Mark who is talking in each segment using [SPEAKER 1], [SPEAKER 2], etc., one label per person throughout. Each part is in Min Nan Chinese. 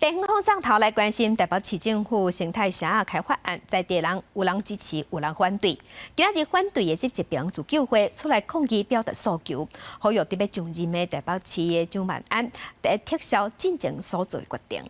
[SPEAKER 1] 地方放送頭來關心台北市政府生態城開發案，在地人有人支持，有人反對。今仔日反對的這一爿自救會出來抗議，表達訴求，呼籲佇欲上任的台北市的蔣萬安，得撤銷進前所做的決定。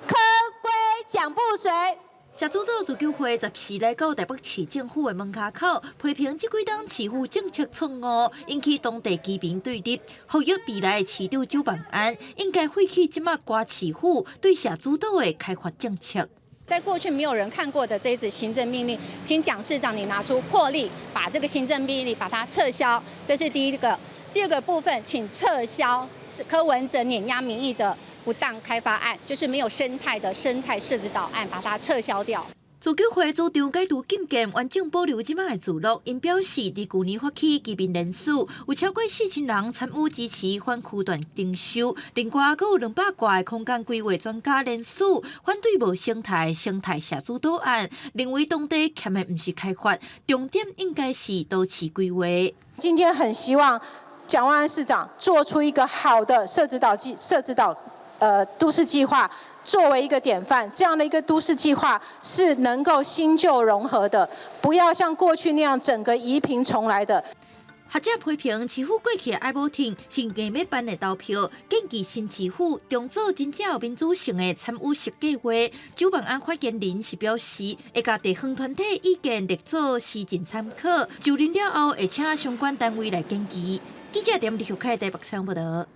[SPEAKER 2] 柯歸蔣不隨。
[SPEAKER 3] 社子島自救會14來到台北市政府的門跤口，批評這幾冬市府政策錯誤，引起當地居民對立。呼籲未來的市長蔣萬安應該廢棄這馬歌市府對社子島的開發政策。
[SPEAKER 4] 在過去沒有人看過的這一紙行政命令，請蔣市長你拿出魄力，把這個行政命令把它撤銷，這是第一個。第二個部分，請撤銷柯文哲碾壓民意的不當開發案，就是沒有生態的生態社子島案，把它撤銷掉。
[SPEAKER 3] 自救會主張解除禁見，完整保留這馬的聚落。𪜶表示，佇舊年發起居民聯署，有超過4000人參與支持反區段徵收。另外，閣有200外空間規劃專家聯署反對無生態生態社子島案，認為當地欠的毋是開發，重點應該是都市規劃。
[SPEAKER 5] 今天很希望蔣萬安市長做出一個好的社子島都市計劃，作為一個典範，這樣的一個都市計劃是能夠新舊融合的，不要像過去那樣整個移平重來的。
[SPEAKER 3] 學者批評市府過去的愛無停是硬欲辦的投票，建議新市府重做真正有民主性的參與式計劃。蔣萬安發言人是表示，會共地方團體意見列做施政參考，就任了後會請相關單位來研議。記者點李玉凱台北採訪報道。